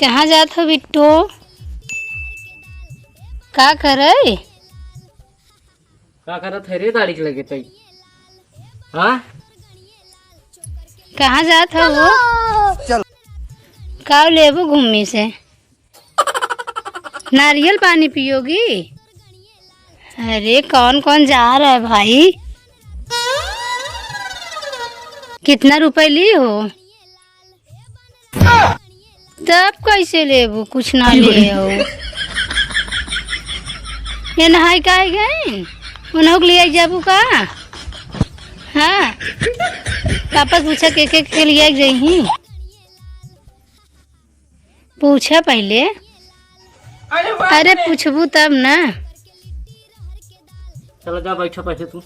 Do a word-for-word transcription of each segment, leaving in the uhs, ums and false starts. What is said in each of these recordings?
कहाँ जात हो बिट्टू? का करे? का करत है रे दाढ़ी के लगे तई? हाँ? कहाँ जात हो वो? चल। का लेबू घूमी से? नारियल पानी पियोगी? अरे कौन कौन जा रहा है भाई? कितना रुपए ली हो? तब कैसे लेबू? कुछ ना ले हो। ये नहाई काहे गए? उन्हों के लिए जाबू का? हाँ। पापा से पूछा के के, के लिए गई ही? पूछा पहले। अरे बाप अरे रे। पूछबू तब ना। चलो जा बैठो पहले तू।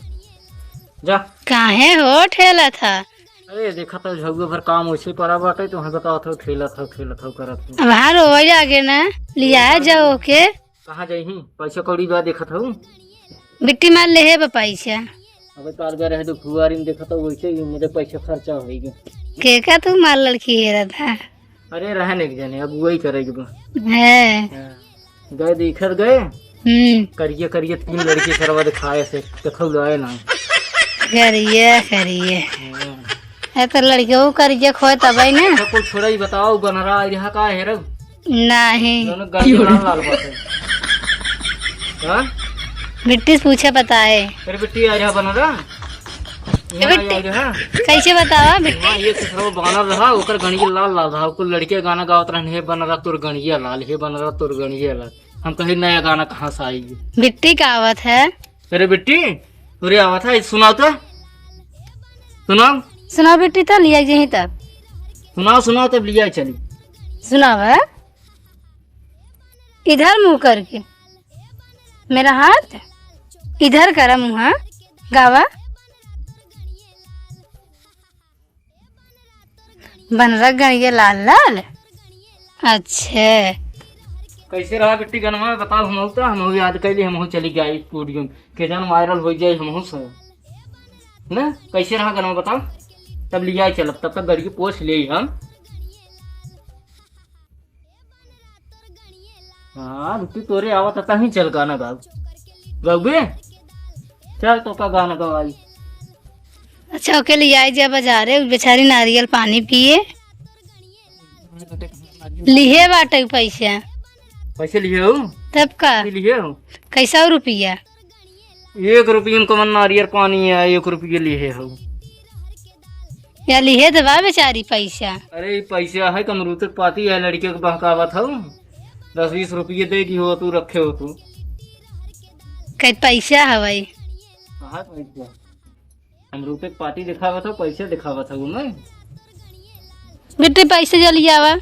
जा। काहे हो ठेला था? अरे देखा तो झउआ भर काम वैसे पड़ा बाटे, तो हमें बताओ तो ठेला था, ठेला था करत तू। अब हाँ रोवे लागे ना, लिया जाओ के। कहाँ जाई ही? पैसा कौड़ी बा देखत हूँ। बिट्टी मार ले है बा पैसा। अबे काल गए रहे तो फुआरी में देखत हूँ वैसे ही मेरे पैसा खर्चा होइगे। के का तू मार लड़की हेरा था? अरे रहने के जाने, अब वही करेगी बा। है। हाँ। गए देखत गए। हम्म। करिए करिए तीन लड़की सरवा दिखाए से, देखो लाए ना। करिए, करिए। हाँ। है तो लड़के वो करिए खोए तब ही ना। तो कोई छोड़ा ही बताओ, बनरा आ रहा का हेरब? नहीं। दोनों गाड़ी लाल लाल बाटे। हाँ? बिट्टी से पूछे बताए। अरे बिट्टी आ रहा बनरा? ए यहाँ बिट्टी, आ रहा। कैसे बतावा बिट्टी? हाँ, ये ससुरवा बानर रहा, ओकर गणिया लाल लाल रहा, ओकर लड़के गाना गावत रहन, "हे बनरा तोर गणिया लाल, हे बनरा तोर गणिया लाल।" हम कहे, "नया गाना कहाँ से आई?" बिट्टी का आवत है? अरे बिट्टी, तोरे आवत है, सुनाओ तो। सुनाओ। सुनाओ बिट्टी, तो लिया जही तब। सुनाओ, सुनाओ, तब लिया चली। सुनाओ है। इधर मुँह करके, मेरा हाथ इधर करा, मुँह गावा। बनरा गणिया लाल लाल। अच्छे। कैसे रहा बिट्टी गनमा? बताओ, हम तो हम याद कैली, हम चली गई स्टूडियो में। के जान वायरल हो जाए हम से। ना? कैसे रहा गनमा बताओ? तब लिया चलब, तब तक गड़िया पोछ ले हम। हाँ, रुकी तोरे आवत है, तहीं चल गाना गाओ। गौबे? चल तो का गाना गवाई। अच्छा, ओके ले आई जा बाजारे, उ बेचारी नारियल पानी पिए। लिहे बाटे पैसा। पैसे लिहे हो? तब का? की लिहे हो? कैसा रुपया? एक रुपये में कमन नारियल पानी है, एक रुपये लिहे हो। या लिहे तो बा बेचारी पैसा। अरे, ई पैसा है, कमरूते के पाती है, लड़के के बहकावत हो। दस बीस रुपये दे दी हो तू, रखे हो तू। कई पैसा हवाई? कहाँ पैसा? हम रुपये के पाती दिखावत हो, पैसे दिखावत हो मैं। बिट्टी पैसे जल्दी आवा,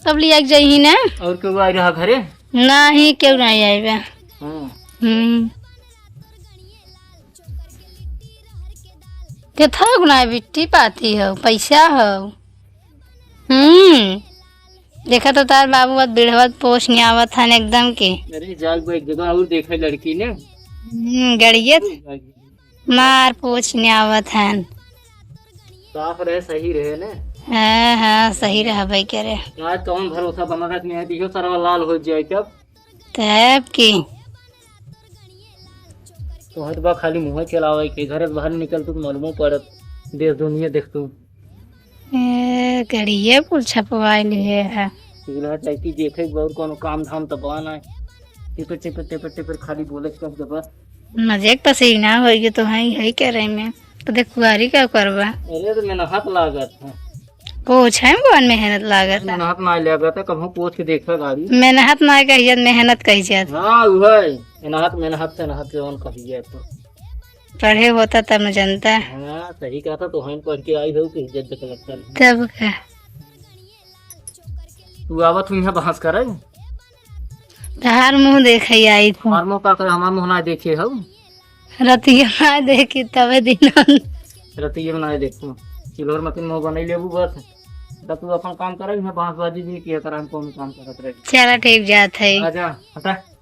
तब लिया के जाइही ना। और केहू आई रहा घरे? नाही, केहू नाही आइबे। हाँ। हम्म। के थक ना बिट्टी पाती हो, पैसा हो। हम्म। देखा तो तार बाबू अब बिढ़वत पोछ नहीं आवत हन एकदम के। अरे जाग बा, एक जगह और देखे लड़की ने। हम्म, गड़ियत। मार पोछ ने आवत हन। साफ रहे, सही रहे ने। हाँ, हाँ, सही रहबे करे। आज कौन भरोसा बना रख नहीं है, दिहो सरवा लाल हो जाए तब। तब की। तोहर बा खाली मुँह चलावे के, घर से बाहर निकल तू मालूमो पड़त, देश दुनिया देख तू। ए, गड़िए कुल छपवाए लिए है। चूल्हा चौकी देखे के बा, और कोनो काम धाम तो बा ना। टिपर, टिपर, टिपर, टिपर खाली बोले के बस। मजे के पसीना होइगे तो हई, हई करे में। तो देख कुआरी का करबा? अरे तो मेहनत लागत है। पोछे में कौन मेहनत लागत है? मेहनत ना लागत है, कभू पोछ के देखा गाड़ी। मेहनत ना कहिए, मेहनत कही जात। हाँ, उहे। मेहनत, मेहनत से नहत जवन कही जाए तो। पढ़े होता तब न जनता। हाँ, सही कहता, तो हम पढ़ के आई हो कि इज्जत देखे लगता है। तब का? तू आवत हुई है बहस करे? तहार मुँह देखे आई थी। हमार मुँह का करे, हमार मुँह ना देखे हो। रतिया ना देखी तबे दिन। रतिया में ना देखू। चिल्होर मतिन मुँह बनाई लेबू बस। तब तू अपन काम करे, मैं बहसबाजी भी किया कर, हम कौन काम करत रहे। चला ठीक जात है। आजा, हटा।